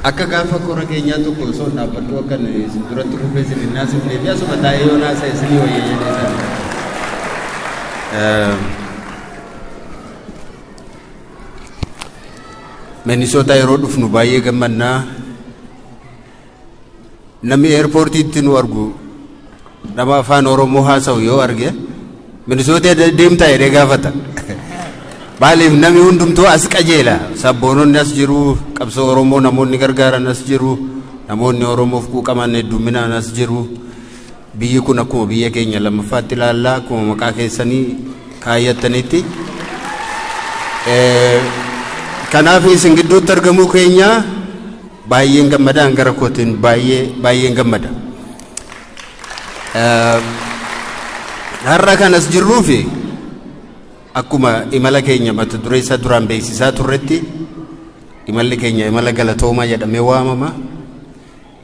Akka gaafa kora keenyaa tokko osoo hin dhaabbadhu akka isin duratti kufee isin hin naasifnee fi asuma taa'ee yoo naasa isinii wayya jedhee sana. Minnesota yeroo dhufnu baay'ee gammannaa. Namni eerpoortiitti nu argu nama afaan Oromoo haasa'u yoo arge Minnesota deemtaa jedhee gaafata. Maaliif namni hundumtuu as qajeela. Sabboononni as jiru, qabsoo Oromoo namoonni gargaaran as jiru, namoonni Oromoof quuqaman hedduminaan as jiru. Biyyi kun akkuma biyya keenya lammaffaatti ilaallaa, akkuma maqaa keessanii kaayyattanitti. Kanaaf isin gidduutti argamuu keenya baay'een gammadaan gara kootiin baay'ee baay'een gammada. Har'a kan as jirruufi akkuma imala keenya mata duree isaa duraan beeksisaa turretti imalli keenya imala galatoomaa jedhamee waamama.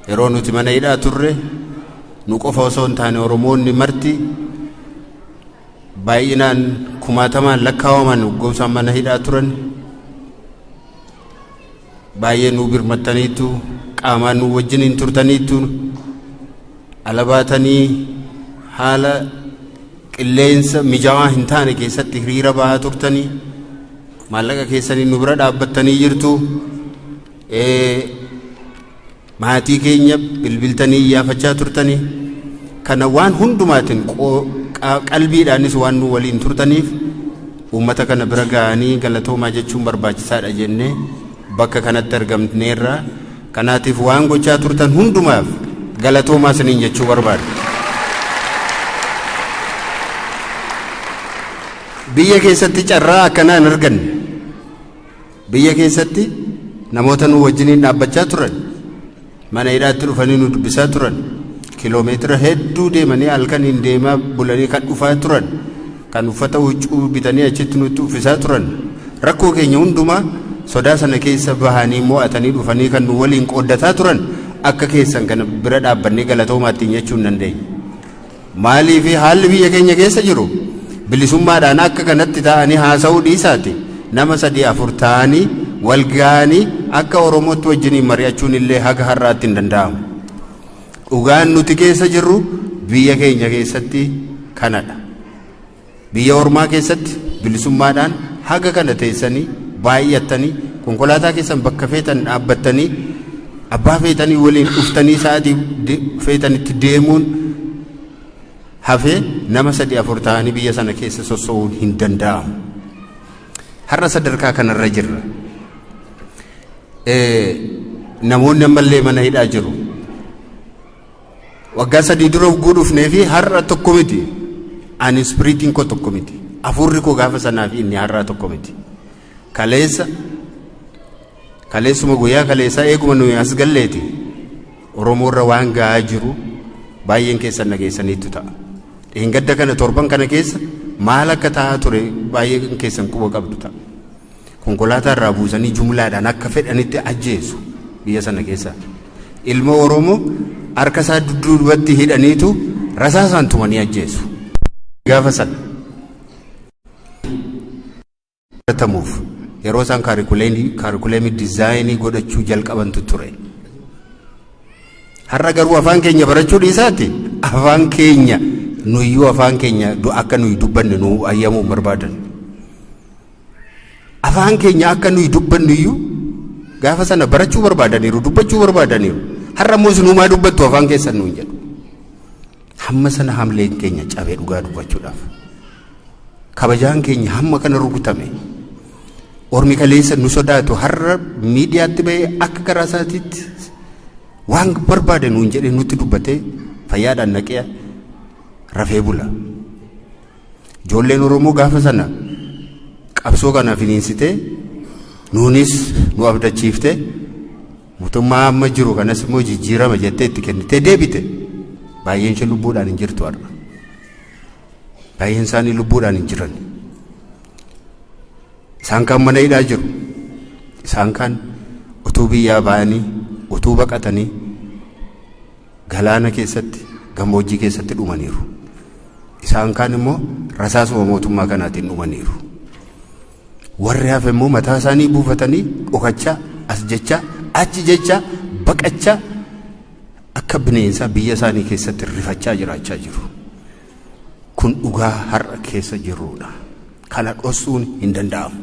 Yeroo nuti mana hidhaa turre nu qofa osoo hin taane Oromoonni marti baay'inaan kumaatamaan lakkaawaman gosaan mana hidhaa turan. Baay'ee nu birmattaniitu, qaamaan nu wajjiniin turtaniitu, ala baatanii haala qilleensa mijaawaa hin taane keessatti hiriira bahaa turtanii, maallaqa keessanii nu bira dhaabbattanii jirtu. Maatii keenya bilbiltanii iyyaafachaa turtanii, kana waan hundumaatiin qalbiidhaanis waan nu waliin turtaniif uummata kana bira ga'anii galatoomaa jechuun barbaachisaadha jennee bakka kanatti argamneerra. Kanaatiif waan gochaa turtan hundumaaf galatoomaa isiniin jechuu barbaada. Biyya keessatti carraa akkanaa hin arganne. Biyya keessatti namoota nu wajjiniin dhaabbachaa turan, mana hidhaatti dhufanii nu dubbisaa turan, kiloomeetira hedduu deemanii halkaniin deemaa bulanii kan dhufaa turan, kan uffata huccuu bitanii achitti nutti uffisaa turan, rakkoo keenya hundumaa sodaa sana keessa bahanii mo'atanii dhufanii kan nu waliin qooddataa turan akka keessan kana bira dhaabbannee galatoomaa ittiin jechuu hin dandeenye. Maaliif haalli biyya keenya keessa jiru bilisummaadhaan akka kanatti taa'anii haasa'uu dhiisaati nama 3-4 ta'anii wal ga'anii akka Oromootti wajjiniin mari'achuun illee haga har'aatti hin danda'amu. Dhugaan nuti keessa jirru biyya keenya keessatti kanadha. Biyya ormaa keessatti bilisummaadhaan haga kana teessanii baay'attanii konkolaataa keessan bakka feetan dhaabbattanii abbaa feetanii waliin dhuftanii sa'aatii feetanitti deemuun hafee nama 3-4 ta'anii biyya sana keessa sosso'uun hin danda'amu. Har'a sadarkaa kanarra jirra. Namoonni ammallee mana hidhaa jiru. Waggaa 3 dura hogguu dhufnee fi har'a tokko miti. Ani ispiriitiin koo tokko miti. Hafuurri koo gaafa sanaa fi inni har'aa tokko miti. Kaleessa kaleessuma guyyaa kaleessaa eeguma nuyi as galleeti. Oromoorra waan ga'aa jiru baay'een keessan dhageessaniittu ta'a. Dheengadda kana torban kana keessa maal akka ta'aa ture baay'een keessan quba qabdu ta'a. Konkolaataa irraa buusanii jumlaadhaan akka fedhanitti ajjeesu biyya sana keessa. Ilma Oromoo harka isaa dudduubatti hidhaniitu rasaasaan tumanii ajjeesu. Gaafa sana baratamuuf yeroo isaan kaarikuleemii dizaayinii godhachuu jalqabantu ture. Har'a garuu afaan keenya barachuu dhiisaati afaan keenya nuyyuu afaan keenya akka nuyi dubbanne nu ayyamuu barbaadan. Afaan keenya akka nuyi dubbannu iyyuu gaafa sana barachuu barbaadaniiru, dubbachuu barbaadaniiru. Har'a immoo isinumaa dubbattu afaan keessan nuun jedhu. Hamma sana hamleen keenya cabee dhugaa dubbachuudhaaf. Kabajaan keenya hamma kana rukutame. Ormi kaleessa nu sodaatu har'a miidiyaatti bahee akka garaa isaatiitti waan barbaade nuun jedhee nutti dubbatee fayyaadhaan naqee rafee bula. Ijoolleen Oromoo gaafa sana qabsoo kana finiinsitee nuunis nu abdachiiftee mootummaa amma jiru kanas immoo jijjiirama jettee itti kennitee deebite. Baay'een ishee lubbuudhaan hin jirtu har'a. Baay'een isaanii lubbuudhaan hin jiran. Isaan kaan mana hidhaa jiru. Isaan kaan utuu biyyaa ba'anii utuu baqatanii galaana keessatti gammoojjii keessatti dhumaniiru. Isaan kaan immoo rasaasuma mootummaa kanaatiin dhumaniiru. Warri hafe immoo mataa isaanii buufatanii dhokachaa as jechaa achi jecha baqachaa akka bineensaa biyya isaanii keessatti rifachaa jiraachaa jiru. Kun dhugaa har'a keessa jirrudha. Kana dhoksuun hin danda'amu.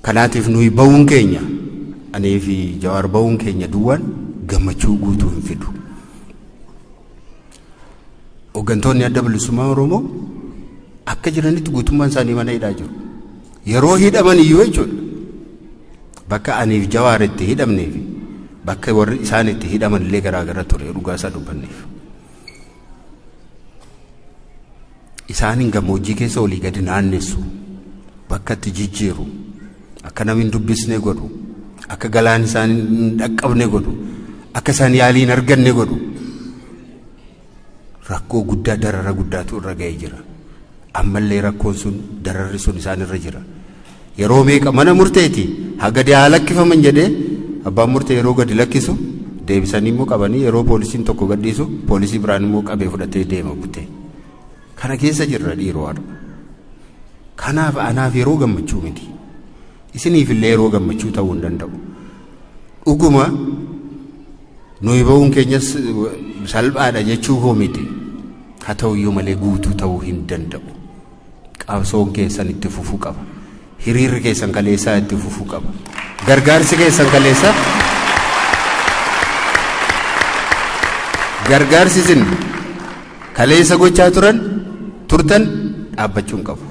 Kanaatiif nuyi ba'uun keenya, anii fi Jawaar ba'uun keenya duwwaan gammachuu guutuu hin fidu. Hooggantoonni Adda Bilisummaa Oromoo akka jiranitti guutummaan isaanii mana hidhaa jiru. Yeroo hidhaman iyyuu jechuudha. Bakka aniif Jawaar itti hidhamnee fi bakka warri isaan itti hidhaman illee garaagara ture, dhugaa isaa dubbanneef. Isaaniin gammoojjii keessa olii gadi naannessu, bakka itti jijjiiru, akka namni hin dubbisne godhu, akka galaan isaan hin dhaqqabne godhu, akka isaan yaalii hin arganne godhu. Rakkoo guddaa, darara guddaatu irra ga'ee jira. Ammallee rakkoon sun, dararri sun isaan irra jira. Yeroo meeqa mana murteeti haa gadi haa lakkifaman jedhee abbaan murtee yeroo gadi lakkisu, deebisanii immoo qabanii, yeroo poolisiin tokko gadhiisu poolisii biraan immoo qabee fudhatee deema butee. Kana keessa jirra dhiiroo har'a. Kanaaf anaaf yeroo gammachuu miti. Isiniif illee yeroo gammachuu ta'uu hin danda'u. Dhuguma nuyi ba'uun keenyas salphaadha jechuu koo miti. Haa ta'uyyuu malee guutuu ta'uu hin danda'u. Qabsoon keessan itti fufuu qaba. Hiriirri keessan kaleessaa itti fufuu qaba. Gargaarsi keessan kaleessaa, gargaarsi isin kaleessa gochaa turtan dhaabbachuu hin qabu.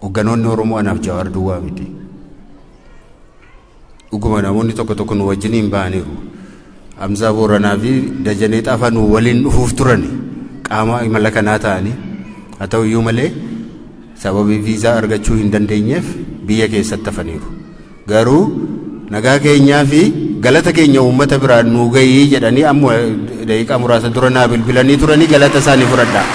Hoogganoonni Oromoo anaaf Jawaar duwwaa miti. Dhuguma namoonni tokko tokko nu wajjiniin ba'aniiru. Hamzaa Booranaa fi Dajanee Xaafaa nu waliin dhufuuf turan, qaama imala kanaa ta'anii. Haa ta'uyyuu malee sababii viizaa argachuu hin dandeenyeef biyya keessatti hafaniiru. Garuu nagaa keenyaa fi galata keenya uummata biraan nuu gahii jedhanii amma daqiiqaa muraasa dura naa bilbilanii turanii, galata isaanii fudhadhaa.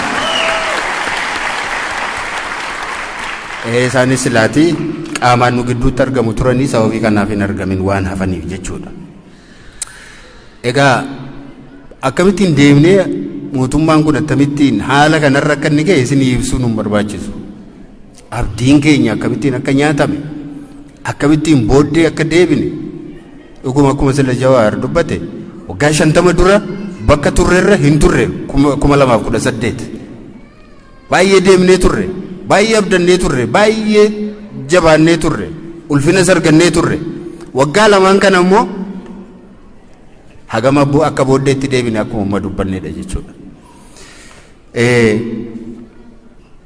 Isaanis silaatii qaamaan nu gidduutti argamu turanii, sababii kanaaf hin argamin waan hafaniif jechuudha. Egaa akkamittiin deemnee, mootummaan kun akkamittiin haala kanarra akka inni ga'e isinii ibsuun hin barbaachisu. Abdiin keenya akkamittiin akka nyaatame, akkamittiin booddee akka deebine, dhuguma akkuma sila Jawaar dubbate, waggaa 50 dura bakka turrerra hin turre 2018. Baay'ee deemnee turre, baay'ee abdannee turre, baay'ee jabaannee turre, ulfinas argannee turre. Waggaa lamaan kana immoo hagam akka booddeetti deebine akkuma amma dubbannedha jechuudha.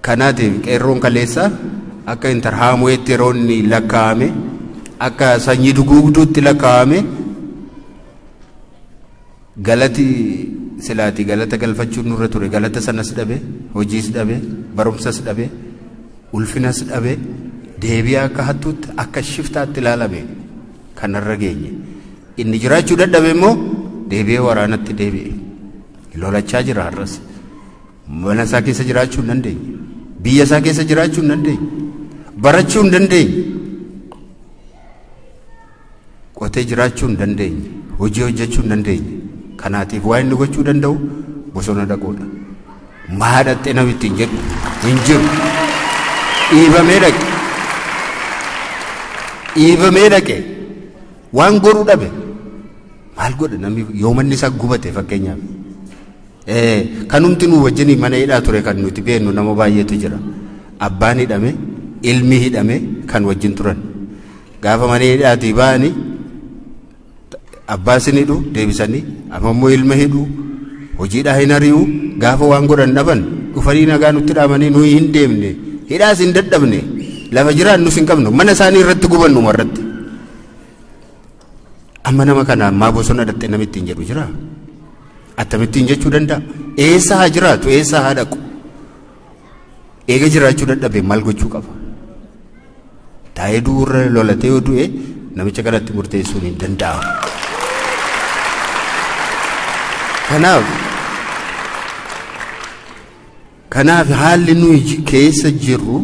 Kanaatiif qeerroon kaleessa akka Intarhaamuweetti yeroo inni lakkaa'ame, akka sanyii duguugduutti lakkaa'ame, galati silaati galata galfachuun nurra ture galata sanas dhabe, hojiis dhabe, barumsas dhabe, ulfinas dhabe, deebi'ee akka hattuutti, akka shiftaatti ilaalame kanarra geenye. Inni jiraachuu dadhabe immoo deebi'ee waraanatti deebi'e. Lolachaa jira har'as. Mana isaa keessa jiraachuu hin dandeenye. Biyya isaa keessa jiraachuu hin dandeenye. Barachuu hin dandeenye. Qotee jiraachuu hin dandeenye. Hojii hojjechuu hin dandeenye. Kanaatiif waa inni gochuu danda'u bosona dhaquudha. Maa dhaqxee namni ittiin jedhu hin jiru. Dhiibamee dhaqe. Dhiibamee dhaqe. Waan godhu dhabe. Maal godha namni yoo manni isaa gubate fakkeenyaaf? Kanumti nu wajjin mana hidhaa ture kan nuti beeknu nama baay'eetu jira. Abbaan hidhame, ilmi hidhame kan wajjin turan. Gaafa mana hidhaatii ba'anii abbaa isin hidhu deebisanii, amma immoo ilma hidhu, hojiidhaa hin ari'u. Gaafa waan godhan dhaban dhufanii nagaa nutti dhaamanii, nuyi hin deemne, hidhaas hin dadhabne, lafa jiraannus hin qabnu, mana isaanii irratti gubannu irratti. Amma nama kana ammaa bosona dhaqxee namni ittiin jedhu jira? Akkamittiin jechuu danda'a? Eessa haa jiraatu? Eessa haa dhaqu? Eega jiraachuu dadhabe maal gochuu qaba? Taa'ee du'urra lolatee yoo du'e namicha kanatti murteessuun hin danda'amu. Kanaaf haalli nuyi keessa jirru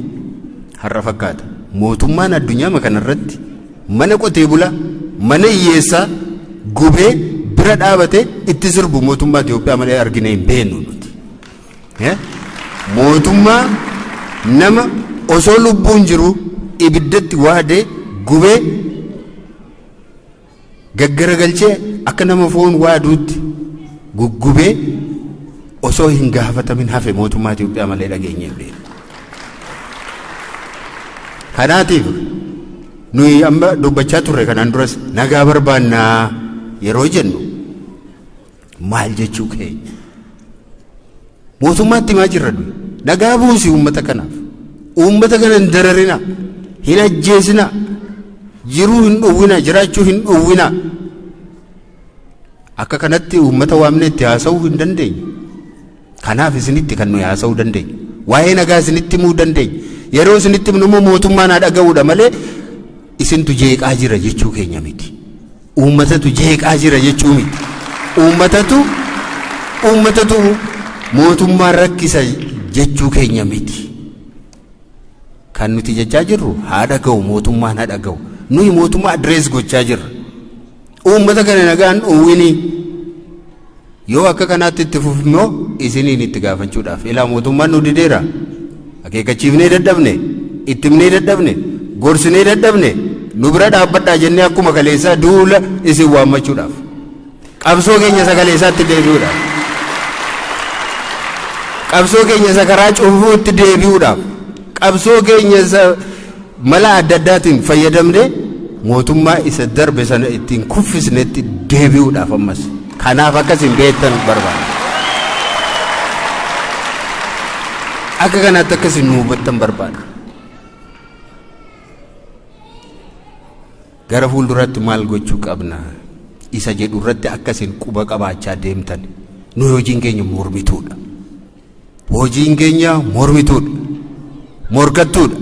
har'a fakkaata. Mootummaan addunyaa kanarratti mana qotee bulaa, mana hiyyeessaa gubee bira dhaabatee itti sirbu mootummaa Itoophiyaa malee argine hin beeknu nuti. Mootummaa nama osoo lubbuun jiru ibiddatti waadee gubee gaggaragalchee akka nama foon waaduutti guggubee osoo hin gaafatamin hafe mootummaa Itoophiyaa malee dhageenye hin beeknu. Kanaatiif nuyi amma dubbachaa turre kanaan duras nagaa barbaannaa yeroo jennu maal jechuu keenya? Mootummaatti himaa jirra nuyi. Nagaa buusi uummata kanaaf. Uummata kana hin dararina, hin ajjeesina, jiruu hin dhowwina, jiraachuu hin dhowwina. Akka kanatti uummata waamne itti haasa'uu hin dandeenyu. Kanaaf isinitti kan nuyi haasa'uu dandeenyu. Waa'ee nagaa isinitti himuu dandeenya. Yeroo isinitti himnu immoo mootummaan haa dhaga'uudha malee isintu jeeqaa jira jechuu keenya miti. Uummatatu jeeqaa jira jechuu miti. Uummatatu mootummaan rakkisa jechuu keenya miti. Kan nuti jechaa jirru haa dhaga'u, mootummaan haa dhaga'u. Nuyi mootummaa address gochaa jirra. Uummata kana nagaan dhowwini. Yoo akka kanaatti itti fufimmoo isiniin itti gaafachuudhaaf. Ilaa, mootummaan nu dideera. Akeekkachiifnee dadhabne, itti himnee dadhabne, gorsinee dadhabne, nu bira dhaabbadhaa jennee akkuma kaleessaa duula isin waammachuudhaaf. Qabsoo keenya isa kaleessaatti deebi'uudhaaf. Qabsoo keenya isa karaa cufuutti deebi'uudhaaf. Qabsoo keenya isa mala adda addaatiin fayyadamnee mootummaa isa darbe sana ittiin kuffisnetti deebi'uudhaaf ammas. Kanaaf akkasin beektan barbaada. Akka kanaatti akkasin nu hubattan barbaada. Gara fuulduraatti maal gochuu qabna isa jedhu irratti akkasin quba qabaachaa deemtan. Nuyi hojiin keenya mormituudha. Hojiin keenya mormituudha. Morkattuudha.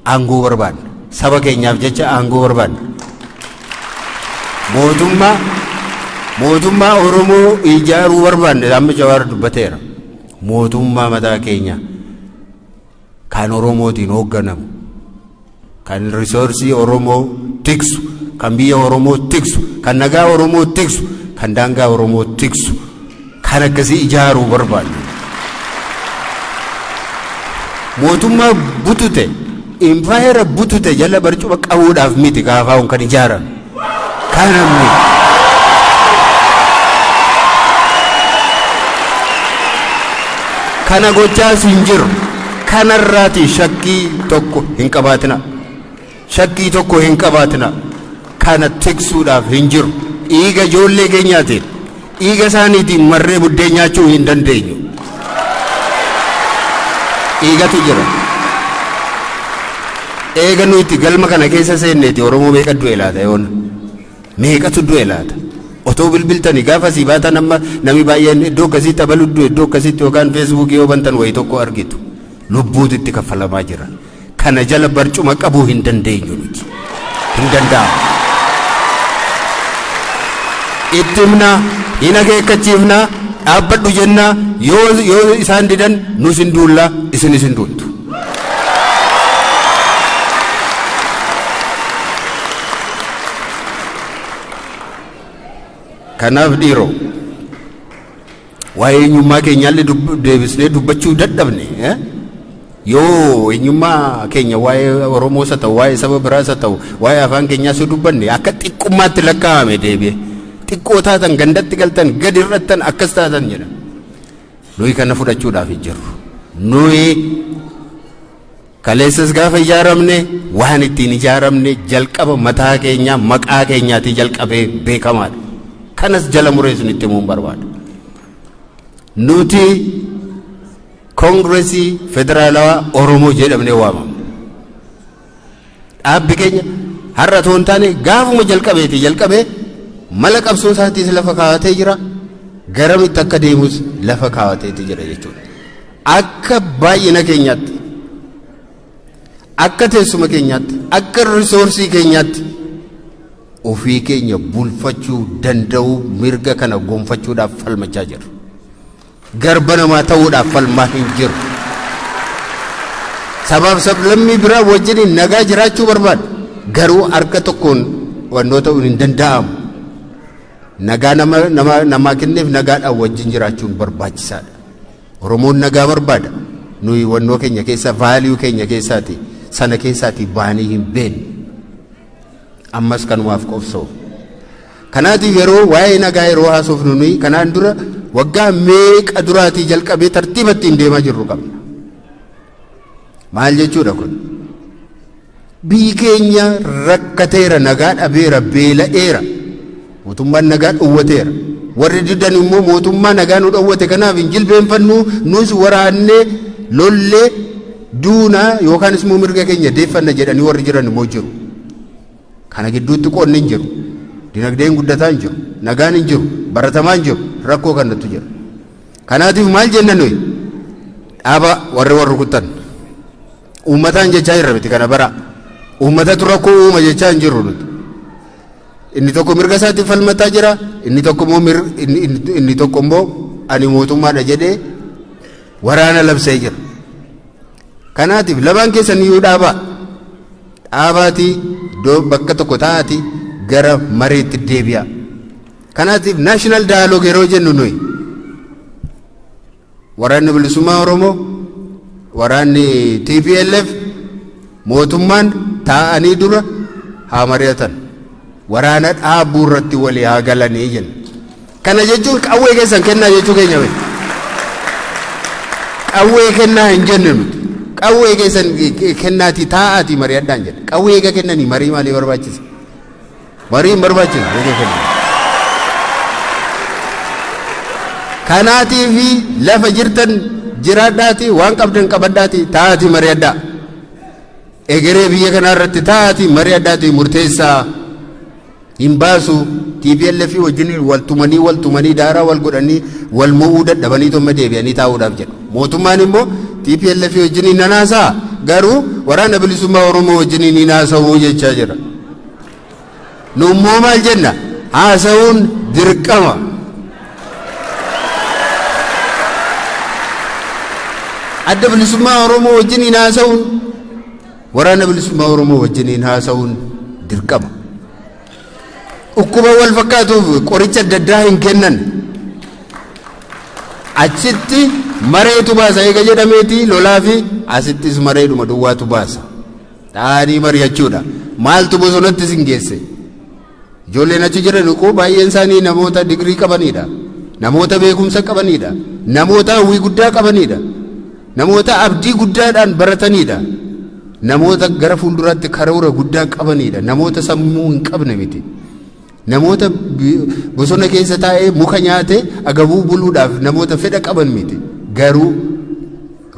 Aangoo barbaadna. Saba keenyaaf jecha aangoo barbaadna. Mootummaa Oromoo ijaaruu barbaadne. Amma Jawaar dubbateera. Mootummaa mataa keenya kan Oromootiin hoogganamu, kan resource Oromoo tiksu, kan biyya Oromoo tiksu, kan nagaa Oromoo tiksu, kan daangaa Oromoo tiksu, kan akkasii ijaaruu barbaadne. Mootummaa butute, impaayera butute jala barcuma qabuudhaaf miti kaafaa'uun kan ijaarame. Kana miti. Kana gochaas hin jiru. Kanarraati shakkii tokko hin qabaatina. Shakkii tokko hin qabaatina. Kana tiksuudhaaf hin jiru. Dhiiga ijoollee keenyaatiin, dhiiga isaaniitiin marree buddeen nyaachuu hin dandeenyu. Dhiigatu jira. Eega nuti galma kana keessa seenneeti Oromoo meeqa du'e laata yoona? Meeqatu du'e laata? Otoo bilbiltanii gaafa asii baatan amma namni baay'een iddoo akkasiitti abalu du'e, iddoo akkasiitti, yookaan Feesbuukii yoo bantan wayii tokko argitu. Lubbuutu itti kaffalamaa jira. Kana jala barcuma qabuu hin dandeenyu nuti. Hin danda'amu. Itti himnaa, hin akeekkachiifnaa, dhaabbadhu jennaa, yoo isaan didan nus hin duullaa, isin isin duultu. Kanaaf dhiiroo, waa'ee eenyummaa keenyaallee deebisnee dubbachuu dadhabne. Yoo eenyummaa keenya, waa'ee Oromoos haa ta'u, waa'ee saba biraas haa ta'u, waa'ee afaan keenyaas yoo dubbanne akka xiqqummaatti lakkaa'ame deebi'e. Xiqqoo taatan, gandatti galtan, gadi irrattan akkas taatan jedha. Nuyi kana fudhachuudhaaf hin jirru. Nuyi kaleessas gaafa ijaaramne waan ittiin ijaaramne jalqaba mataa keenyaa, maqaa keenyaatii jalqabee beekamaadha. Kanas jala muree isinitti himuun barbaada. Nuti Koongireesii Federaalawaa Oromoo jedhamnee waamamna. Dhaabbi keenya har'a otoo hin taane gaafuma jalqabeeti jalqabee mala qabsoo isaatiis lafa kaa'atee jira. Garamitti akka deemus lafa kaa'ateeti jira jechuudha. Akka baay'ina keenyaatti, akka teessuma keenyaatti, akka resource keenyaatti ofii keenya bulfachuu danda'uu, mirga kana gonfachuudhaaf falmachaa jirra. Garba namaa ta'uudhaaf falmaa hin jiru. Sabaaf sablammii biraa wajjin nagaa jiraachuu barbaada. Garuu harka tokkoon wannoo ta'uun hin danda'amu. Nagaa nama namaa kenneef nagaadhaan wajjin jiraachuun barbaachisaadha. Oromoon nagaa barbaada. Nuyi wannoo keenya keessa, value keenya keessaati. Sana keessaatii baanii hin beekne. Ammas kanumaaf qobsoo. Kanaatiif yeroo waa'ee nagaa yeroo haasofnu nuyi kanaan dura waggaa meeqa duraatii jalqabee tartiiba ittiin deemaa jirru qabna. Maal jechuudha kun? Biyyi keenya rakkateera, nagaa dhabeera, beela'eera. Mootummaan nagaa dhowwateera. Warri didan immoo mootummaa nagaa nu dhowwate kanaaf hin jilbeenfannu, nus waraannee lollee duunaa yookaanis immoo mirga keenya deeffanna jedhanii warri jiran immoo jiru. Kana gidduutti qonni hin jiru. Dinagdeen guddataa hin jiru. Nagaan hin jiru. Baratamaa hin jiru. Rakkoo kanatu jira. Kanaatiif maal jenna nuyi? Dhaaba warri warri rukuttan. Uummataan jechaa jirra miti kana bara. Uummatatu rakkoo uuma jechaa hin jirru nuti. Inni tokko mirga isaatiif falmataa jira. Inni tokko immoo ani mootummaadha jedhee waraana labsee jira. Kanaatiif lamaan keessan iyyuu dhaabaa. Dhaabaatii iddoo bakka tokko taa'aatii gara mareetti deebi'a. Kanaatiif national dialogue yeroo jennu nuyi waraanni bilisummaa Oromoo, waraanni TPLF, mootummaan taa'anii dura haa mari'atan. Waraana dhaabuu irratti walii haa galanii jenna. Kana jechuun qawwee keessan kennaa jechuu keenya miti. Qawwee kennaa hin jenne nuti. Qawwee keessan kennaatii taa'aatii mari'adhaan jedha. Qawwee eega kennanii marii maalii barbaachisa? Marii hin barbaachisu eega kennan. Kanaatiifi lafa jirtan jiraadhaatii, waan qabdan qabadhaatii taa'aatii mari'adhaa. Egeree biyya kanaa irratti taa'aatii mari'adhaatii murteessaa. Hin baasu. TPLF wajjin wal tumanii, wal tumanii, daaraa wal godhanii, wal mo'uu dadhabanii tomma deebi'anii taa'uudhaaf jedhu. Mootummaan immoo TPLF wajjin nan haasa'a, garuu waraana bilisummaa Oromoo wajjin hin haasa'uu jechaa jira. Nu immoo maal jenna? Haasa'uun dirqama. Adda bilisummaa Oromoo wajjin hin haasa'uun, waraana bilisummaa Oromoo wajjin hin haasa'uun dirqama. Dhukkuba wal fakkaatuuf qoricha adda addaa hin kennan. Achitti mareetu baasa eega jedhameeti lolaa fi asittis mareedhuma duwwaatu baasa. Taa'anii mari'achuudha. Maaltu bosonatti isin geesse? Ijoolleen achi jiran koo baay'een isaanii namoota digirii qabanidha. Namoota beekumsa qabanidha. Namoota hawwii guddaa qabanidha. Namoota abdii guddaadhaan baratanidha. Namoota gara fuulduraatti karoora guddaa qabanidha. Namoota sammuu hin qabne miti. Namoota bosona keessa taa'ee muka nyaate agabuu buluudhaaf namoota fedha qaban miti. Garuu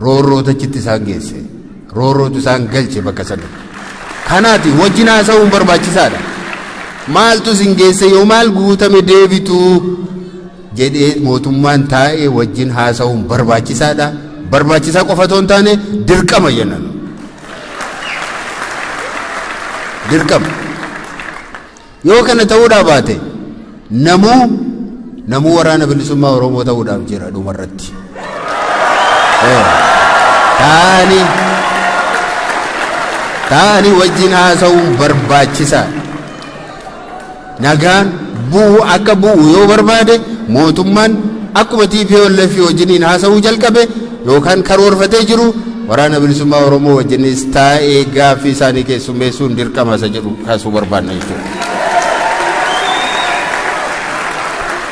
roorroota achitti isaan geesse. Roorrootu isaan galche bakka sanatti. Kanaati wajjin haasa'uun barbaachisaadha. Maaltu isin geesse, yoo maal guutame deebitu jedhee mootummaan taa'ee wajjin haasa'uun barbaachisaadha. Barbaachisaa qofa otoo hin taane dirqama jenna. Dirqama. Yoo kana ta'uudhaa baate namuu waraana bilisummaa Oromoo ta'uudhaaf jira dhumarratti. Taa'anii wajjin haasa'uun barbaachisaadha. Nagaan bu'u akka bu'u yoo barbaade, mootummaan akkuma TPLF wajjiniin haasa'uu jalqabe yookaan karoorfatee jiru, waraana bilisummaa Oromoo wajjinis taa'ee gaaffii isaanii keessummeessuun dirqama isa jedhu kaasuu barbaanna jechuudha.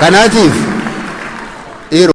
Kanaatiif dhiiroo.